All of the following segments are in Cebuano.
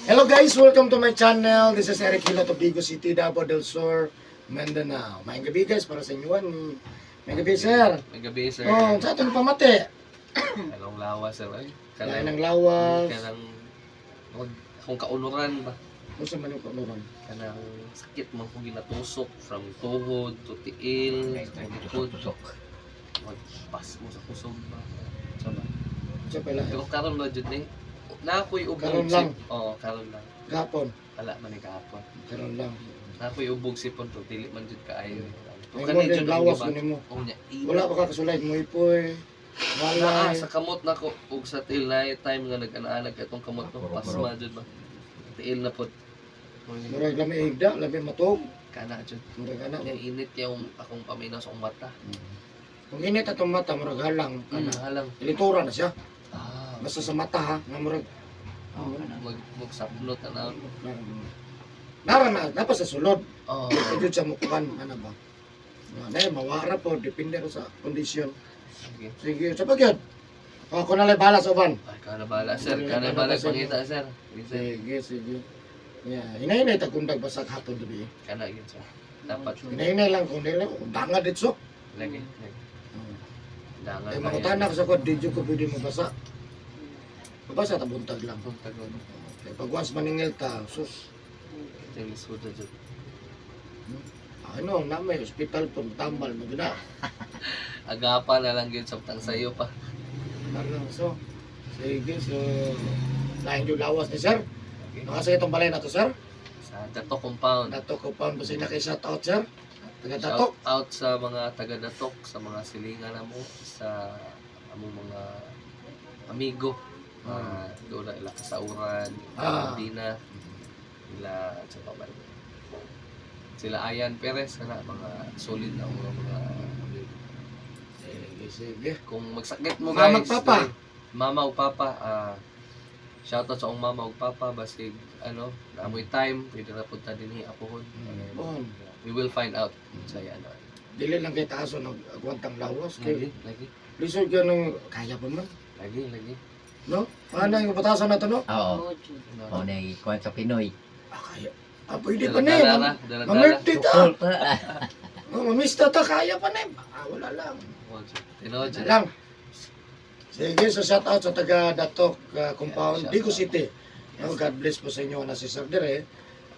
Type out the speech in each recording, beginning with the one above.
Hello guys, welcome to my channel. This is Eric Hilot of Digos City, Davao del Sur, Mindanao. Maayong gabi guys para sa inyo. Maayong gabi, sir. May gabi, sir. Oh, sa atong pamati. Kanang lawas, sir. Ay, Lain ng lawas. Kanang akong kaunuran ba? Unsa man yung kaunuran? Kanang sakit man kong ginatusok from tuhod to tiil, to likod. Magpas mo sa kusog ba? Sa ba? Unsa pala? Pero karon ba jud ni? Na ako'y ubog Karon lang. Oo, karon lang. Gapon. Wala man ni kahapon. Karon lang. Na ako'y ubog sipon to dili man jud kaayo. Ay mo din lawas gani mo. Oh, nya. Wala pa ka kasulay mo ipoy. Naa Walay. sa kamot nako ug sa tiil na time nga nag-anaanag katong kamot no, pasma jud ba. Tiil na pod. Murag lami higda, lami matog. Kana jud. Murag ana. Nya init yung akong paminaw sa akong mata. Kung init atong mata, murag halang. Kana. Halang. Ilitura na siya. Ah, Basta sa mata ha, nga murag. Oh, mag magsabnot na. Nara na, dapat sa sulod. Oh, Medyo sa mukhaan, ano ba? Na, na, mawara po, depende ro sa kondisyon. Sige. Sige, sa pagyod. Ako na lang bahala sa uban. Ay, kana bala, sir, kana bala pangita, sir. Sige, sir. Sige, sige. Yeah, hinay-hinay tagundag basag hapon gabi. Kana gyud, sir. Dapat Hinay-hinay lang kung dili danga ditso. Lagi, lagi. Dangan. Ay mangutana ko sa ko, di jud ko pwede mabasa. Mabasa ta buntag lang. Tagon. Kay pag once maningil ta, sus, Tilisod na jud. Ano, na may ospital po, tambal mo gina. Agapa na lang gyud sa tang sayo pa. Ano, so, sige, so, lain yung lawas ni sir. Okay. Nakasa itong balay na to, sir. Sa Dato compound. Dato ko pa, basta na kay shout out, sir. Taga Dato. Shout out sa mga taga Datok, sa mga silingan namo, sa among mga amigo. Doon na ila kasauran, ila Dina, ila sa pa man. Sila Ayan Perez kana mga solid na mga amigo. Sige, sige. Kung magsakit mo Mama guys, ug papa. dali. Mama ug papa, shout out sa akong mama ug papa basig ano, naamoy time, pwede na punta dinhi apohon. Bon, We will find out sa ano. dili lang kay taaso nag agwantang lawas Lagi, kay lagi. lisod gyud nang kaya pa man. Lagi, lagi. No? Ano yung batasan na to, no? Oo. No. Mao na ikuan sa Pinoy. Ah, kaya. Ah, pwede pa na eh. Dala-dala, dala-dala. Mamerti ta. Sukol pa. Oh, mamista ta, kaya pa na eh. Ah, wala lang. Tinuod Wala jud. lang. Sige, so shout out sa taga Datok Compound, Yeah, shout Digo out. City. No, God bless po sa inyo na si Sir Dire.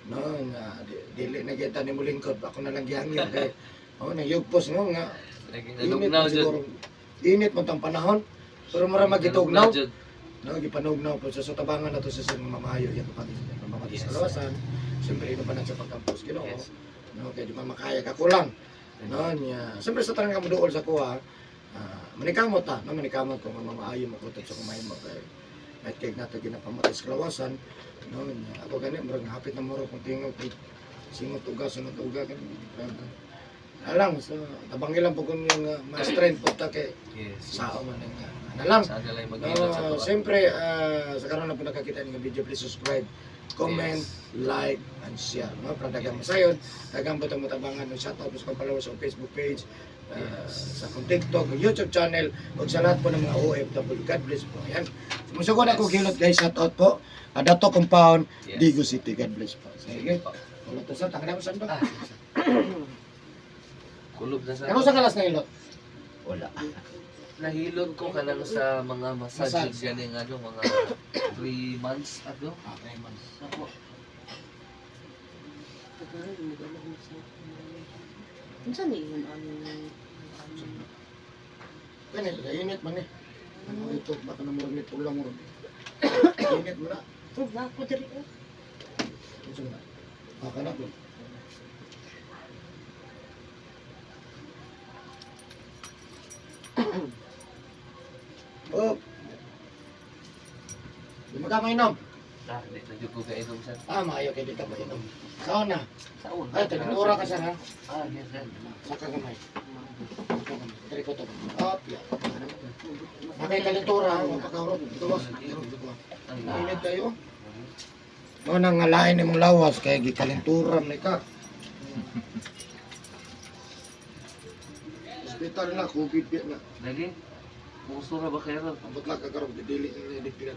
No, nga dili na kita ni mulingkod, ako na lang gihangyo kay oh, nayugpos no nga Lagi init nalugnaw man jud. siguro. Init man tang panahon. Pero mura magitugnaw. Nalugnaw jud. No, gipanugnaw po siya sa tabangan na to sa sir mamayo yan kapag mamati sa Yes. lawasan. Siyempre ino pa na sa pagkampos Ginoo. Yes. No, kay di man makaya ka kulang. No, niya. Siyempre sa tanan ka moduol sa kuha, manikamot ta, no, manikamot kung ang mamaayo mo kutob sa kumain mo kay kahit kay nato ginapamatay sa kalawasan, no, niya. Ako gani murag hapit na muro kung tingog kung singot uga kani. Alang so tabangin lang po kung yung ma-strength po ta kay sao man ang ano lang. Sana lang mag-ingat sa No, tuwa. siyempre, sa karon na po nakakita ninyo video, please subscribe, comment, like, and share. No? Para daghang masayon, daghang po itong matabangan ng shoutout po sa akong followers sa akong Facebook page, sa akong TikTok, YouTube channel, ug sa lahat po ng mga OFW. God bless po. Ayan. Sumusuko na ako gilot guys, shoutout po. Adato Compound, Digo City. God bless po. Sige. Sige po. Wala to sa tangan mo sando. Ah, Kulob na sa. Ano sa kalas na ilot? Wala. Nahilot ko kanang sa mga massage, Massage. ganing ano mga 3 months ago. Ah, 3 months. Ako. Unsa ni yun ang Kani, init man eh. Ano ito, baka na murag nito lang murag. Init mo na. Tug na ako diri oh. Unsa man na? Baka na po. Oh. Di mo ka mainom. Ah, di na jud ko kainom sir. Ah, maayo kay di ka mainom. Sao na? Sa una. Ay, tinura ka sir ha. Ah, yes sir. Saka gamay. Saka gamay. Diri ko to. Up, ya. Nakay kalintura, mapakahurot. Gawas. Init kayo. Mo nang ngalain imong lawas kay gikalintura man ka. Hospital na, COVID di na. Lagi. Puso ra ba kayo ron? Abot lang ka karon dili ni diktiran.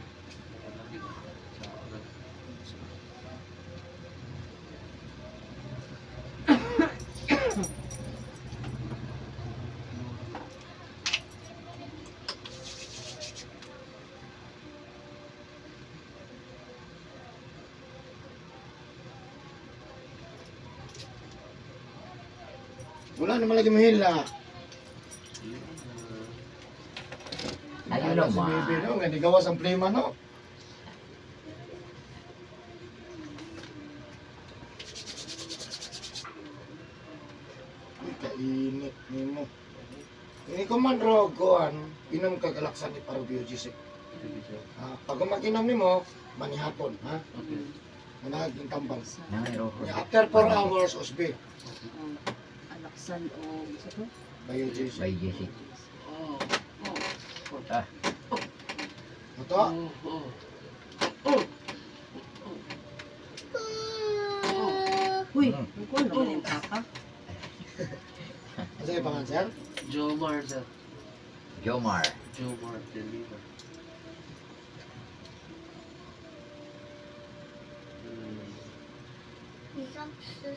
Wala naman lagi mahila. Ayun Wala si naman. baby, no? Nga gawas ang plema, no? Uy, kainit nimo. Ini ko man rogoan, inom ka galaksan ni para biogesic. Sige, sir. Ha, pag umaginom nimo, manihapon, ha? Okay. Managing tambal. Nangero. After 4 hours, usbi, Alaksan o sa to? biogesic. By Jesse. Oh. Oh. Ah, Ito, Oh. Oh. Oh. Uy, Mm. ang kuwan naman yung papa. ano sa'yo pangan, sir? Jomar, sir. Jomar. Jomar de Lima.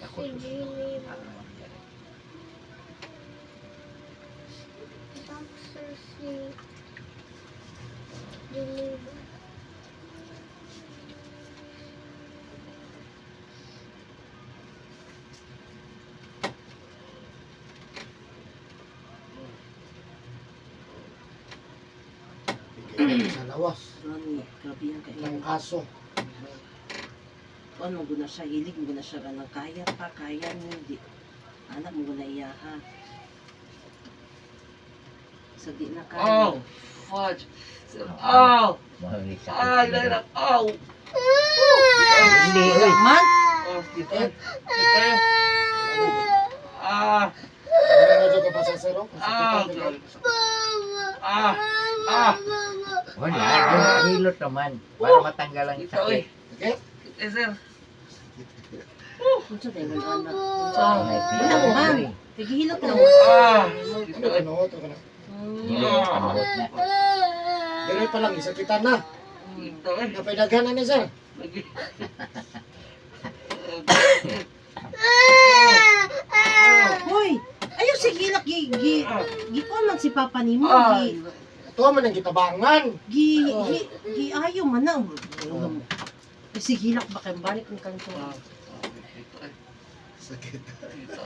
Ako. Bigay sa lawas. Gani, grabe ang Ang kainit. kaso. Kuan mo guna siya, hilig mo guna siya ganang kaya pa, kaya ni di. Anak mo guna iya ha. Sa di na kaya. Oh, fudge. Sir, oh! Mahuli sa Ah, ina, oh! Hindi, uy. Man, Oh, dito. Dito. Ah, Ano na dyan ka pa sa sir, oh? ah, Kasakitan, grabe. Ah, ah, Wala. Yung hilot naman. Para matanggal ang dito, oy. sakit. Okay? Eh, sir. unsa tayo man anak? Ah, May Wala man. uy. Nagihilot lang. ah, Ano dito, ka oy. na? Ito ka na. Hilot ang panuhot na. Dire pa lang, isakitan na. Dito, oy. Napaidaghan na ni sir. Lagi. Hoy, ayaw sige hilak gi gi gi kuan man si papa nimo Ah, gi Ito man ang gitabangan. gi gi gi ayo man na. Kasi hilak ba kay balik ang kanto. Ah, dito, oy. Sakit. Dito.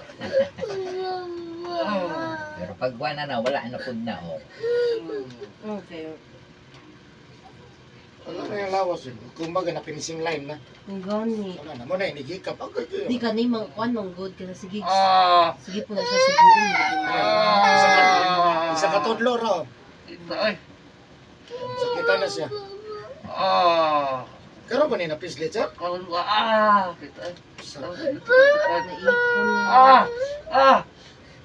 Ah. Pero pag wala na, wala na pud na. Oh. Okay. Wala na yung lawas yun. Kumbaga na finishing line na. Ang gani. Wala na mo na, inigikap. Ako ito Di ka ni mang kuan mang good ka na sige. Ah, Sige po na siya subuon. Isa ka, isa ka tudlo raw. Dito, oy. Sakitan na siya. Ah. Karon ba ni napislit, sir? Karon ba? Ah, dito, oy. Sa, Naipon. Ah! Ah!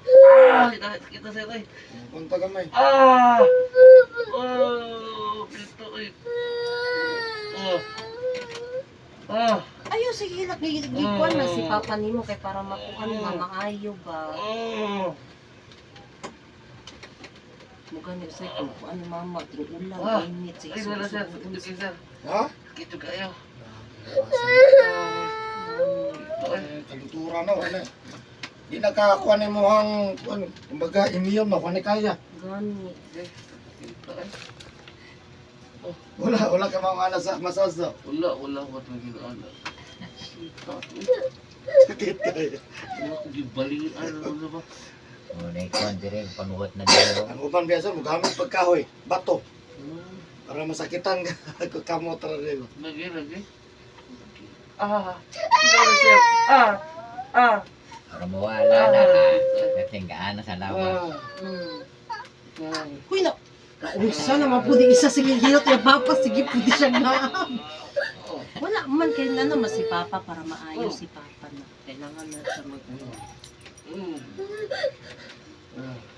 Ah! Kita, kita sir, oy. punta gamay. Ah! Oh, dito, oy. Oh. Ah! Ayaw sige hilak gi gi kuan man si papa nimo kay para makuan na maayo ba. Oh! Muga ni usay kung kuan ni mama ting ulan Ah. init sige. Ay, wala sir. Sakit yung sir. Ha? Sakit yung kayo. Dito, oy. Eh, Kalutura na, wala. Di nakakuha ni mo ang, kuan, kumbaga, immune na, kuha ni kaya. Gani. Dito, oy. Wala, wala ka mga alas sa masasa. Wala, wala ko ito ginaala. Dito, oy. Sakit kayo. Wala ko gibalian. Ano ba? Oh, naikuan dire, panuhot na dire. Ang uban biya sir, mugamit pagkahoy, bato. Hmm. Para masakitan ka, kamot ra rin. Lagi, lagi. Ah! Dito, sir. Ah! Ah! Para mawala na. Kasi gaana sa lawas. Ah, Mm. Huy na. Unsa naman po di isa sige hilot ya papa sige pud siya nga. Wala man kay na naman si papa para maayo si papa na. Kailangan na siya mag Mm.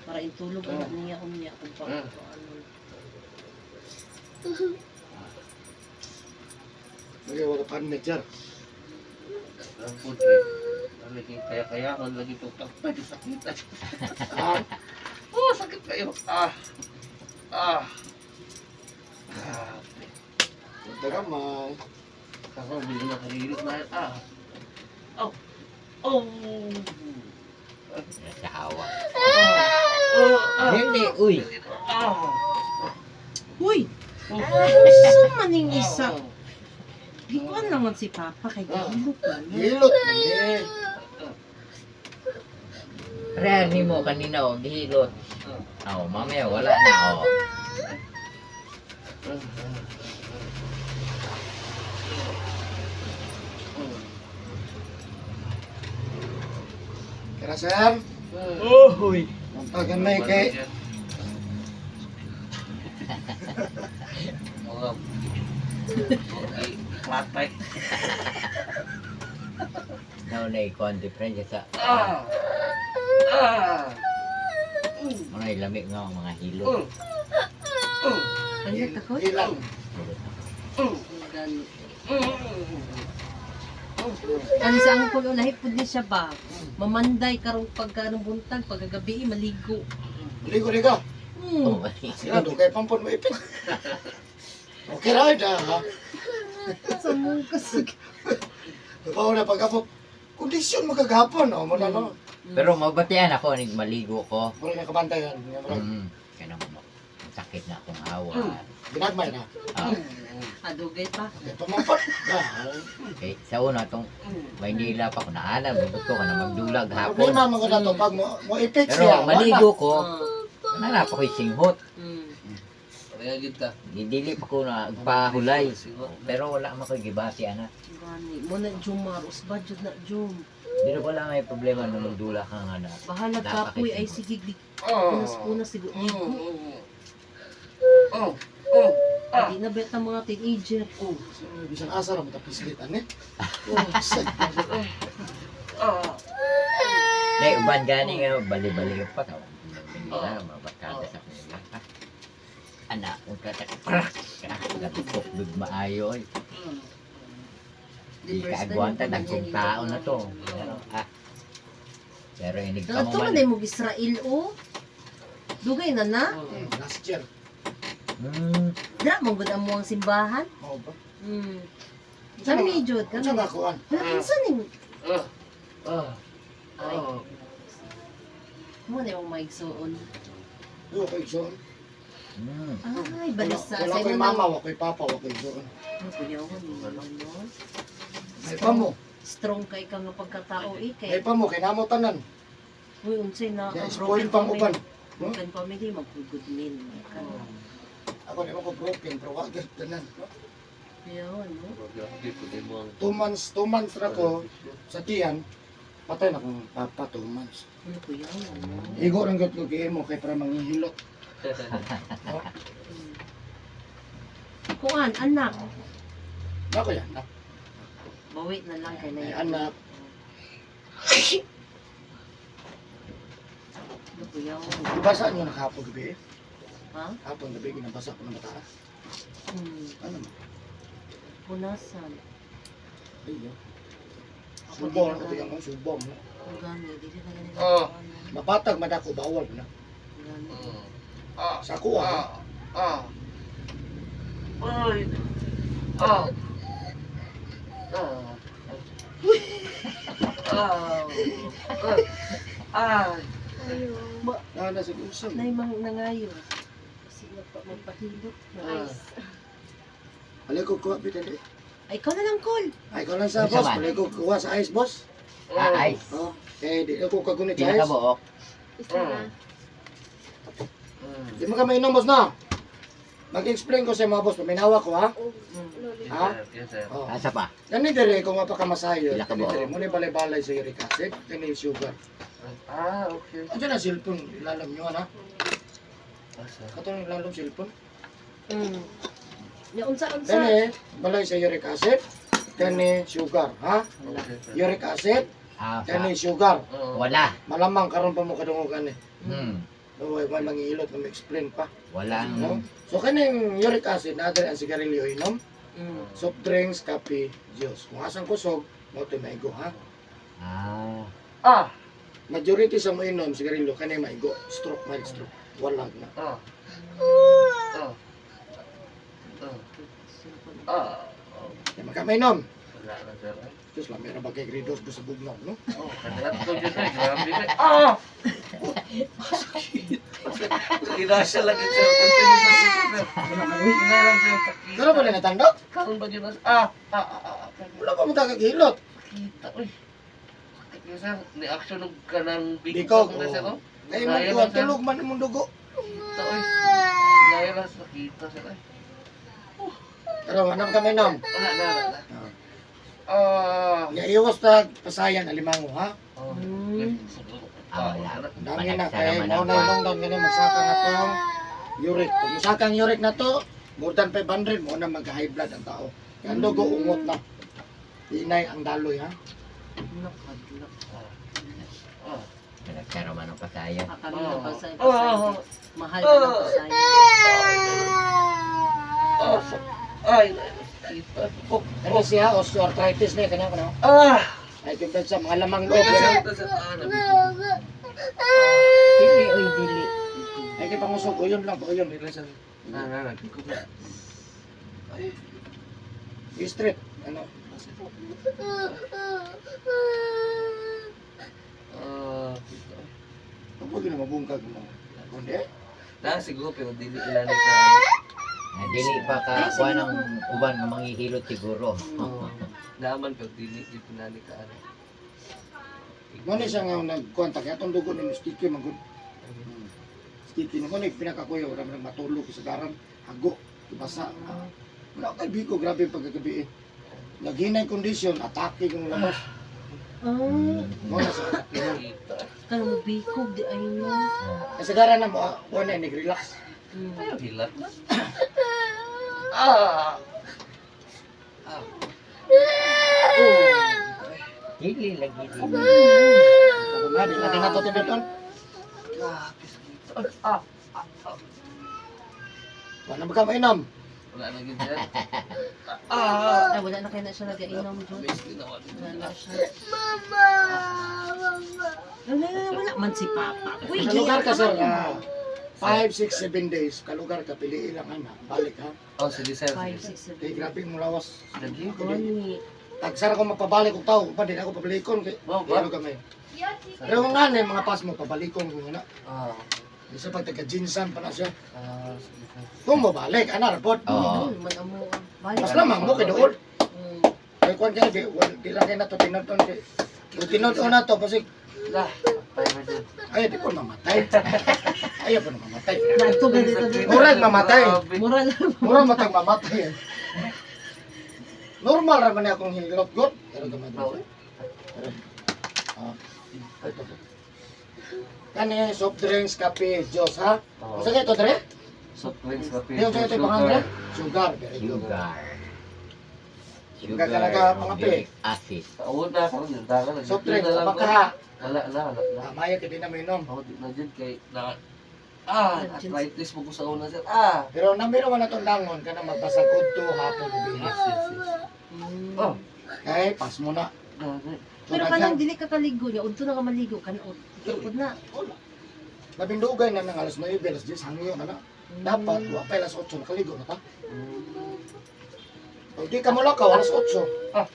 para intulog anak niya unya kung pa Ah. ano. Lagi wala pa ni sir. Ang puti. Ang lagi kaya-kaya ko lagi itong pagpwede sakit. Ah, Oh, sakit kayo. Ah. Ah. Grabe. punta gamay. Ako, bigla nakahirit na. Ah. Oh. Oh. Sa awa. Oh. Ah. Hindi, uy. Ah. Huy, Oh. unsa man ning isa? Gikuan naman si papa kay gihilot man. Hilot man eh. Real nimo kanina oh, gihilot. Oh, mamaya wala na oh. Kira sir, Oh, huy. muntagan na kay Mga Matay. Now na ikuan difference sa mga lami nga ang mga hilot. Ang ako? ilang. Gani. Ano sa ang pag lahi pud ni siya ba? Mamanday karong pagkarong buntag pagkagabi maligo. Ligo ligo. Oh, Sila do kay pampon mo ipin. Okay ra da ha. Sa mong kasig. Bawo na pagkapot. Kondisyon mo kagahapon no, mo na no. Pero mabatian ako nig maligo ko. Mura na kabantayan. Mura Kanang sakit na akong awa. ginagmay na. Ah, Adugay pa. Kay pamampot. Da. okay. Sa una tong Maynila pa ko naalam, bukod ko kana magdulag hapon. Problema man ko na to pag mo ipit Pero siya. maligo ko, Ah. nana pa ko'y singhot. Kaya kita. Dili pa ko na pahulay. Pero wala man ko'y gibasi ana. Gani mo na Jumar usba jud na Jum. Pero wala may problema nung magdula ka nga na. Bahala kapoy ay sige punas-punas sigo ligo. Di na bet ang mga teenager. Oh, bisan asa ra mo tapislit ani. Oh, sad. Nay, uban gani nga bali-bali pa ka. Manila, mabarkada sa kanila. Anak, kung katak, natutok, maayo. Oy. Di ka agwanta, dagkong tao na to. Pero, ah. Pero inig ka Nangadto mo man man. ay mo Israel o. Dugay na na. Last year. Dra mo gud ang muang simbahan. Mao ba? Kami jud kami. Unsa ba kuan? Wala kinsa ning ay. Mo na yung maigsuon. Yo koy igsoon. Ay, balisa Wala sa koy imo mama, na. wa koy papa, wa koy igsoon. Ano kuyawan ni no? May pa mo. Strong kay ka nga pagkatao eh May kay. pa mo kay namo tanan. Uy, unsay na Ya ang spoil broken pang family. uban. Broken family magpugod min. Ako di mo ko broken pero wa gyud tanan. Kuyawan no. 2 months, 2 months ra ko sa tiyan. Patay na akong papa 2 months. Ano kuyawan no. Igo rang gyud ko kay mo kay para manghihilot. Kuan anak, Nako yan, anak. bawi na lang kay Ay, na. anak. Ano kuyawan? Ibasa niyo na kahapon gabi. Eh. Ha? Hapon gabi ginabasa ko ng bata. Ano man? Punasan. Ay, yo. Ako Subo di na ko na yung subo mo. Ang gani, dili na gani. Oh. Mapatag madako bawal na. Gani. Sa ako ah. Na na sa usam. Nay mang nangayo. Kasi nagpa magpahilot na. Alay ko kuha bitan eh. Ay, ikaw na lang, Col. Ay ko lang sa Unsa boss, man? alay ko kuha sa ice boss. Ah, ice. Oh, eh di ako kagunit sa Pila ice. ka buok. Di mo ka mainom boss na. Mag-explain ko sa mga boss, paminawa ko ha. Ha? Yes, sir. Oh. Asa pa? Kani dire kung mapakamasayo, Pila ka kani buok? dire mo ni balay-balay sa uric acid, kani sugar. Ah, okay. Andiyan na cellphone, ilalam nyo na. Ah, sir. Katong ilalam cellphone. Ya, unsa, unsa. Kani balay sa uric acid, kani sugar, ha? Okay, sir. Uric acid, Ah, sa, kani sugar. wala. Malamang karon pa mo kadungog ani. Way may mangihilot na ma-explain pa. Wala No? ang So kaning uric acid na ang sigarilyo inom, soft drinks, kape, juice. Kung asang kusog, mo to maigo ha. Ah. Majority sa mo inom sigarilyo kani maigo, stroke, mild stroke. Wala na. Kaya magkamainom. Wala na, sir. Diyos lang, meron ba kay Gridos do sa bugnaw, no? Oh, kadalat ko dyan, sir. Grabe na. Ah! Ina siya lang yun, sir. Continue sa sir, sir. Ina lang, sir. Sakit. Pero ba na natando? Karon ba yun? Ah! Ah! Ah! Ah! Wala pa mo tagaghilot. Kita, uy. Yes, sir. Ni action og kanang Bikog, na sir, oo. oh. Kay imong Naya kuwan lang, sir. tulog man imong dugo. Kita, oy. Naya lang sa kita, sir. Ay. Pero anam kami nom. Wala na, wala na. Ah. Ya iwas ta pasayan alimango ha. Oh. Ah, wala. Dami na Panagsara kay man mao ang na imong dan gani magsaka na tong uric. Pag musaka ang uric na to, more than 500 mo na magka high blood ang tao. Kaya ang dugo ungot na. Inay ang daloy ha. Nakadlak. Ah. Panagsara man ang pasayan. Ah, kami na pasay. Oh. Mahal ka ng pasay. Ah. Ay, kita. Oh. Ano siya osteoarthritis niya kanya kuno. Ah. Ay kumpara sa mga lamang loob. Sir, Yan. sir, ah, nabikog. Dili, oy, dili. Ay kay pangusog uyon lang uyon. Wait lang, sir. Na, na, nabikog na. Ay. Street ano. Ah, kita. Pag na mabungkag mo. Kundi Na, siguro, pero dili ilan ka. Ah, dili pa ka Ay, sige kuan na ang uban nga manghihilot siguro. Oh. Naaman, pero dili di pinali ka. Ano. Mo ni siya nga nagkontak kaya atong dugo ni sticky man gud. Sticky na mo ni pinakakuyo wala man matulog sa daran hago basa. Ah, wala kay biko grabe pagkagabi eh. Naghinay kondisyon atake kung labas. Ah, Mo na sa Kita. kanang bikog di ay no. Kasagaran na mo wala ni relax. Ay, hilat na. Ah! Ah. Oh. Dili lagi dili. Na di na nato tinadon. Grabe, sakit. Ah! Wala ba ka mainom? Wala na gid yan. Ah! Ay, wala na kayo na siya nag-ainom, Jud. Miss ginawa Wala nila. na siya. Wala, wala, wala man si Papa. Uy, Sa lugar ka sir, 5, 6, 7 days, kalugar ka, piliin lang ana, balik ha. Oh, sige sir. 5, Sige. 6, Kay 7. grabe mo lawas. Lagi. Gani. Tagsara ko mapabalik og tao, pa din ako pabalikon kay Wow, ba? pero kami. Pero nga ni mga pas mo pabalikon ko na. Ah. Isa pag taga jinsan pa na siya. Ah, sige sir. Kung mo balik ana report. Oo. Uy, man amo. Balik. Mas lamang mo kay dool. Kay kuan kay di wal di lang kay nato tinod-on kay. Kung tinod-on na to kasi Lah, timer din. ay di ko mamatay. Ay pa mamatay. Nato ganito dito. Murag mamatay. Grabe. Mura lang. Mura matag mamatay. Eh. Normal ra man ni akong hilot god. Pero gamay. Bawal. Ah, ito. Kani soft drinks, kape, juice ha. Oo. Unsa kay to dre? Soft drinks, kape. Di unsa kay to pangan dre? Sugar, very good. Sugar. Sugar talaga, mga pe. uric acid. Oo na, karon yung dagan. Soft drink, Na lang, baka ha. Wala na, wala na. Ah, maya kay di na mainom. Ako di na dyan kay na ah, arthritis mo ko sa una sir. Ah. Pero namiro man natong dangon kana magbasa kudto hapon gabi ha. Yes. Oh, Kay pas mo na. gani. So, Pero daghang- kanang dili ka kaligo niya, udto na ka maligo kan upod na. Wala. Labing dugay na ng alas 9, alas 10, hangyo na na. Dapat, wa pa alas 8, nakaligo na ta. Pag di ka mo lakaw, alas 8.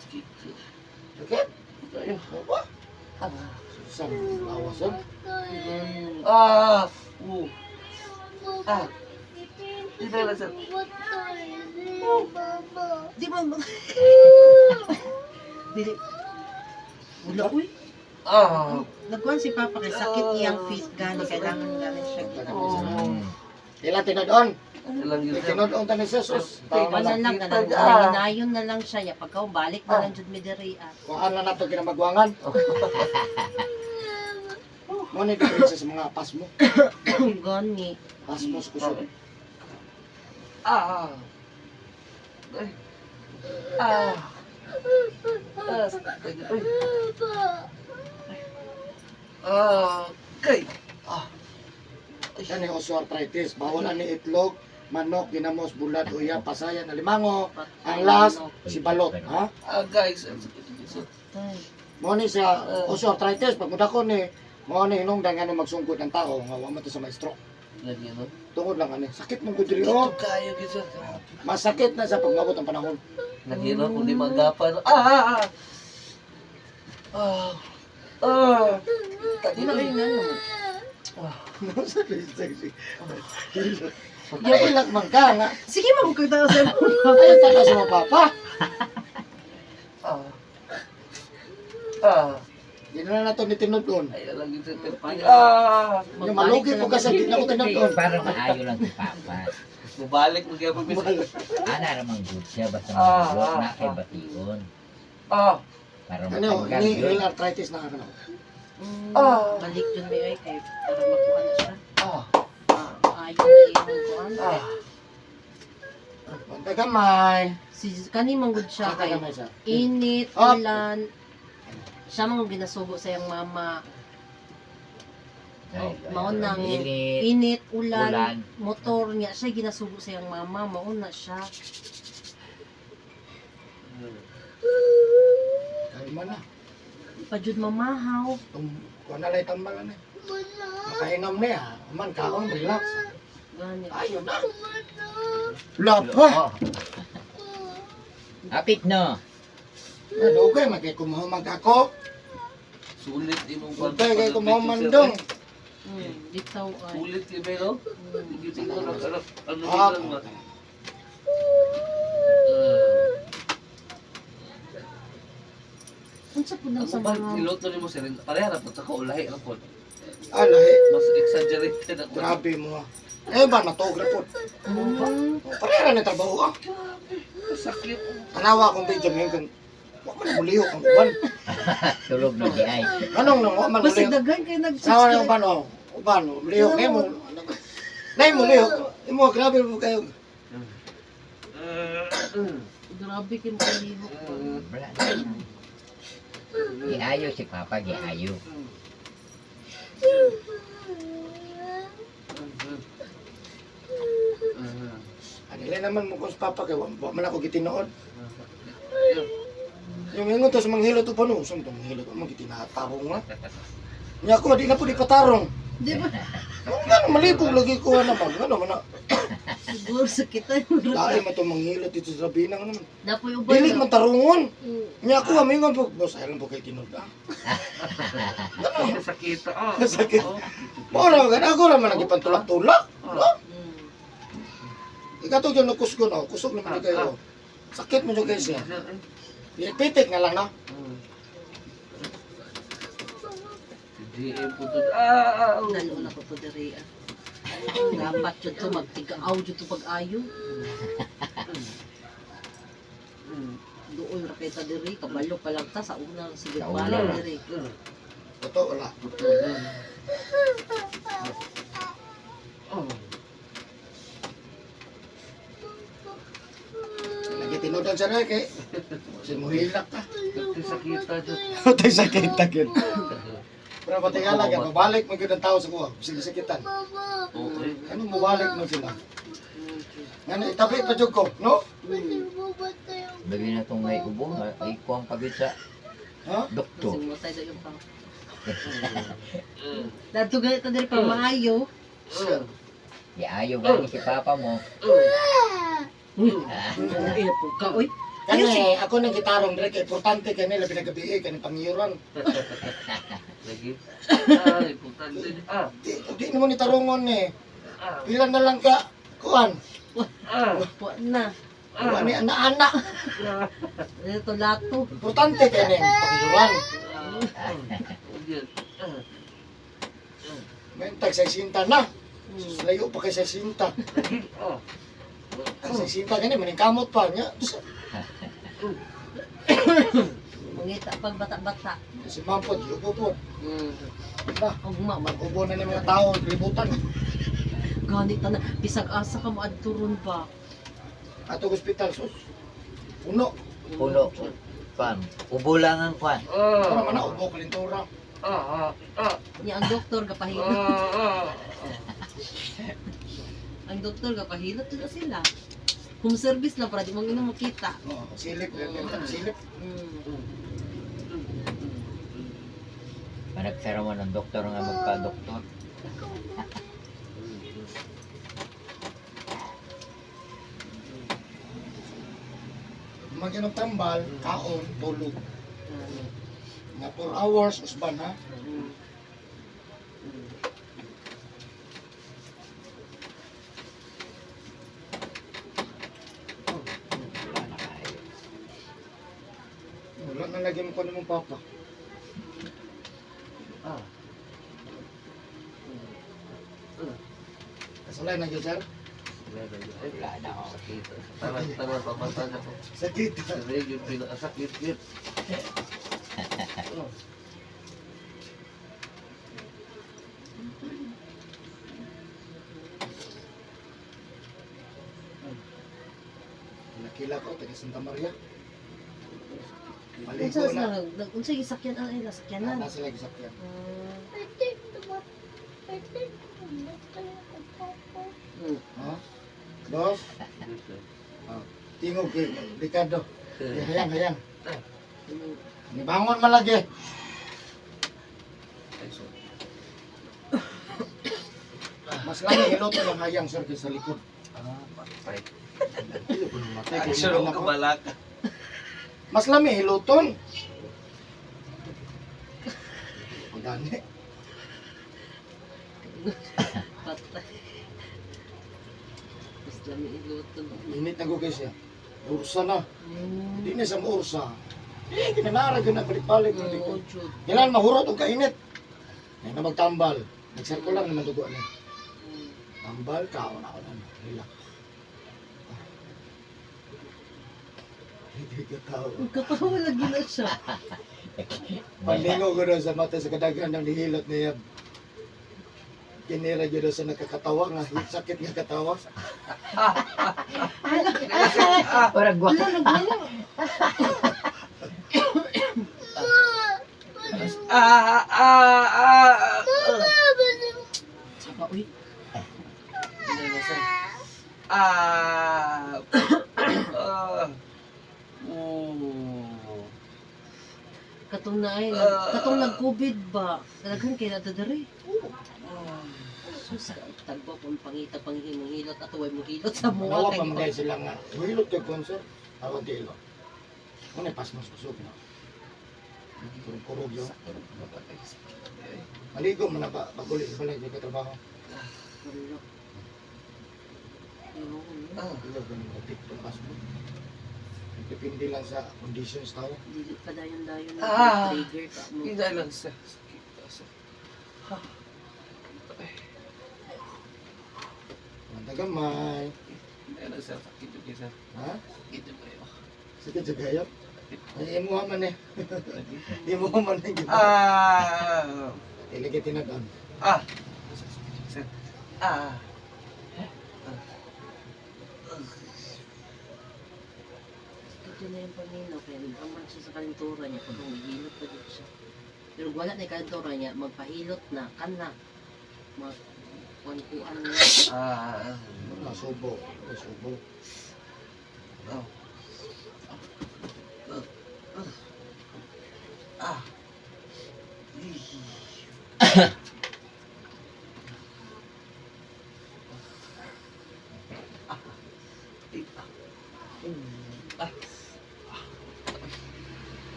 Sige. Okay? Tayo. Ba? Susang lawas eh. Ah. Oo. Ah. Di na lang sir. Di ba dili. Wala uy. Ah. Nagkuhan si Papa kay sakit iyang feet gani kailangan gani siya. Oh. Kailan tinod-on? Ilang yun Kay sir. tinod-on ta ni Jesus. Wala Tama lang na. kanang hinayon na lang siya ya pagka balik na lang jud mi diri ah. Kung ano na to ginamagwangan. Mo ni diferensya sa mga pasmo. Gani. Pasmo sa kusog. Ah. Ay. Ah. Ah. Ay. Ah. Kay. Ah. Yan yung osteoarthritis. Bawal ani itlog, manok, ginamos, bulad, uya, pasayan, alimango. Ang last, si balot. Ha? Ah, guys. Ang sakit sir. Tay. Mo ni sa osteoarthritis, pag mudako ni, mo ni hinungdan nga ni magsungkod ng tao, nga wa man to sa may stroke. Lagi no. Tungod lang ani, sakit mong kudri oh. Ito kayo gid sir. Grabe. Masakit na sa pagmabot ang panahon. Lagi no kung di magapa no. Ah. Ah. Ah. Ah. Ah. Di na kayo nga Yung man ka nga. Sige mo kay tayo sa Ayaw talaga sa mga papa. Ah. Di na nato ni tinud-on. Ay, alam yun sa 30. Ah! Yung malugi po kasi di na ko tinud-on. Para maayo lang si Papa. Mubalik mo gyapon bisa. Ana ra man good siya basta Ah, magulo ah, na kay ah. bation. Ah! Para Ano, matanggal ni yun. real arthritis na ano. Balik dun may ay kay para makuha na siya. Ah! Ah, maayo na imong kuan. Ah! Bantay gamay. Si kani man gud siya Bantay kay gamay siya. init, Up. ulan. Siya man gud ginasugo sa iyang mama. Dahil, Oh, mao nang init, Init, ulan, ulan. motor niya siya ginasugo sa iyang mama, mao na siya. Kalma na. Pa jud mamahaw. Tum kuha na lang tambal na. Makainom niya. Aman kaon, relax. Gani. Ayun na. Lapa. Oh. Apit no. Dugay man kay kumuhumag ako. Sulit imong Dugay kay kumuhuman dong. Bitaw ay. Sulit kay Melo. Hindi ko na ano ano Ah, lang ba. Unsa pud nang Ako sa ba mga niluto nimo sir? Pareha ra pud sa kaulahi ra pud. Ah, lahi. Mas exaggerated ako. Grabe mo ah. Eh ba, natuog na po. Pareha na trabaho ah. Sakit. Tanawa akong video ngayon kung wa man mulihok ang uban. Tulog na di ay. Anong nang wa man Basta mulihok? daghan kay Sa nag-subscribe. uban oh. Uban oh, mulihok nimo. Nay mulihok. Imo grabe mo kayo. Grabe kay makalihok pa. Wala na. Giayo si Papa, giayo. Anila naman mo kung sa papa kay wa wa man ako gitinuod. Yung ingon to sa manghilot uban oh, sa manghilot mo gitinatarong na. Nya ako di na po di patarong. Di ba? Ngano malibog lagi ko na ba? Ngano man na. Siguro sa kita. Lain man to manghilot dito sa binang naman. Napoy uban. Dili man tarungon. Mm. Nya ako amingon po, boss, ayaw lang po kay tinud ah. Sakit ah. Sakit. Mora man ako ra man nagipantulak-tulak. No? Ikato gyud nakusgon oh, kusog naman di kayo. Sakit mo jud kayo siya. Pitik na lang no. GM po to. Ah! Dalo na ko to diri ah. Dapat jud to magtigaw jud to pag-ayo. Doon ra kay ta diri kabalo pa lang ta sa una sige Sa pa una. lang diri. Totoo wala. Lagi tinudan sa rin kay simuhilak ka. Sakit jud. Patay sakit ta gyud. Pero pati nga lang, mabalik man gyud ang tao sa kuha. Sige sakitan. Okay. Ano mabalik man sila? Ngano itabi pa jud ko, no? Bagi na itong may ubo, ay kuwang pagid sa Ha? doktor. Kasi mo tayo yung pa. Dadto ganit ta diri pa maayo. Giayo gani si Papa mo. Uy, ay po ka oy. Kani ako nang gitarong dire kay importante kay nila pinagabi kani pangiyuran. Lagi. Ah, importante. Ah. Di, di naman ni tarungon ni. Ah. Pila na lang ka kuan. Ah. Wa na. Kuan ni anak-anak. Ito lato. Importante kay ni pangiyuran. May tag sa sinta na. Layo pa kay sa sinta. Ang sa sinta gani maningkamot pa niya. Mangita pag bata-bata. Si Mampod, yuko po. Na, Ugma man. ubo na ng mga tao, libutan. Ganit ta na bisag asa ka moadto ron ba. Ato ospital, sus. Puno. Puno. Kuan, ubo lang ang kuan. Para man na, ubo kalintura. Niya ang doktor gapahilot. Ang doktor gapahilot na sila. Home service lang para di mo ino makita. Oo, silip, silip. Managsara mo ng doktor nga magpa-doktor. Magyan ng tambal, kaon, tulog. Nga 4 hours, usban ha. Wala na kayo. Wala na lagi mo kunin mong papa. Ah. Kasulay na gyud, sir. Wala na ako. Sakit. Tanan, tanan, pamatan ako. Sakit. Sabi, yun pinakasakit yun. Oh. Nakila ko taga Santa Maria. Maligo Unsa na. sa unsa gisakyan ang ila sakyanan? Nasa sila gisakyan. Ha? Dos, tingog kay Ricardo. Eh, hayang, hayang. Nibangon man lagi. Ay, sorry. Mas lami hiloto lang hayang sir kaysa likod. Ah, patay. Dili ko namatay Ay, kay sure, anak ko. kabalak. Mas lami hiluton. Ang gani. Patay. Mas lami iluto. Init na ko kay siya. Ursa na. Hindi na sa ursa. Eh, kinanara yun na balik-balik. Oo, jud. Kailangan mahurot og kainit. Ay na magtambal. Nagsirkular naman dugo na. Tambal, kaon ako na. Relax. Hindi ka tao. Katawa lagi na siya. Palingo ko doon sa mata sa kadaghan ng nihilot niya. Kinira yun doon sa nakakatawa nga, sakit nga katawa. Parang guwa. Wala, nagwala. Ah, ah, ah, ah. Saba, uy. Hindi na, sir. Ah. Ah. Oh. Katong na ay, Ah. katong nag-COVID ba? Daghan kay nato diri. Ah. Sus, tagbo kung pangita panghimong ato way mohilot sa muha Manawa kay pa mga sila nga. Hilot kay concert. Awan ti ilo. Ano pasmos kusog na. Kurog-kurog yun. Maligo man na ba? Paguli sa balay, di ka trabaho. Wala. Ayoko, no? Ah. Ilo, ganun ka tiktok pasmo. Depende lang sa conditions tao. Dili pa dayon-dayon na Ah. trigger ka mo. Hindi lang, sir. Sakit, sir. Ha. Ay, Manda gamay. Hindi lang, sir. Sakit yun, sir. Ha? Sakit yun kayo. Sige, sa gayot. Ay, imuha man eh. Imuha man eh. Ah. Iligay tinagan. Ah. Sir. Ah. Ito na yung paminaw kaya aman siya sa kalintura niya pag humihilot pa dito siya. Pero wala na yung kalintura niya, magpahilot na, kana. Mag kuan-kuan na. Ah. Nasubo. Nasubo. Oh. Ah. Ah.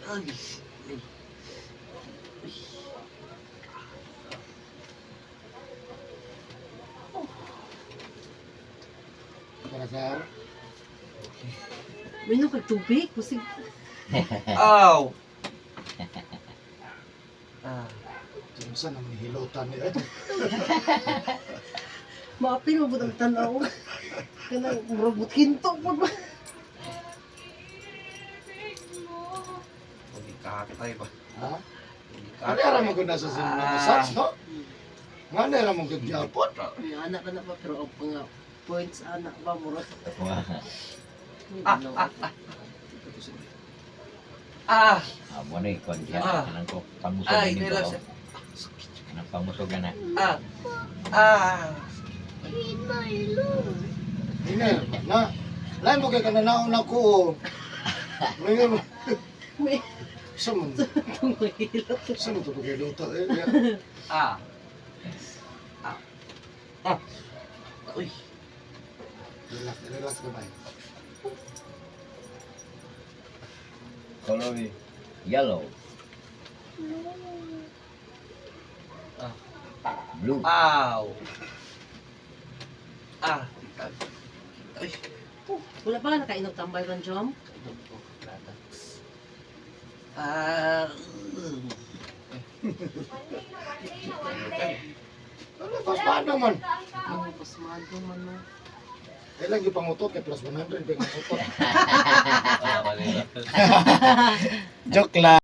Ay. Para sir. Minom kag tubig, kusig. Ow. Ah. Kinsa naman hilotan niya. Maapil mo ang tanaw. Kanang murag hinto po ba? Pagkakatay ba? Ha? Ano ra mo gud nasa sa mga sats, no? Nga na ra mo gud gyapon. Nga anak ka na ba pero ang mga points anak ba murag. Ah, ah, ah. Ah. Ah, mo na ikon siya. Ah. Kanang ko pangmusog Ay, ni hindi lang ba? sir. Kanang pangmusog na. Ah. Ah. Hiner, na. Lain mo kay kananaon ako. Oh. May mo. May Sa man. tumahilot. Sa man to paghiluta eh. Ah. Ah. Ah. Uy. Relax, relax gamay. Color yellow. Ah. Blue. Ow. Ah. Ay. Wala pa ka nakainom tambay man, Jom? Kainom ko. Ladax. Ah. Ano, pasmado man. Ano, pasmado man no. Kailan yung pangutot kay plus 100 kay pangutot. Wala, wala. Joke lang.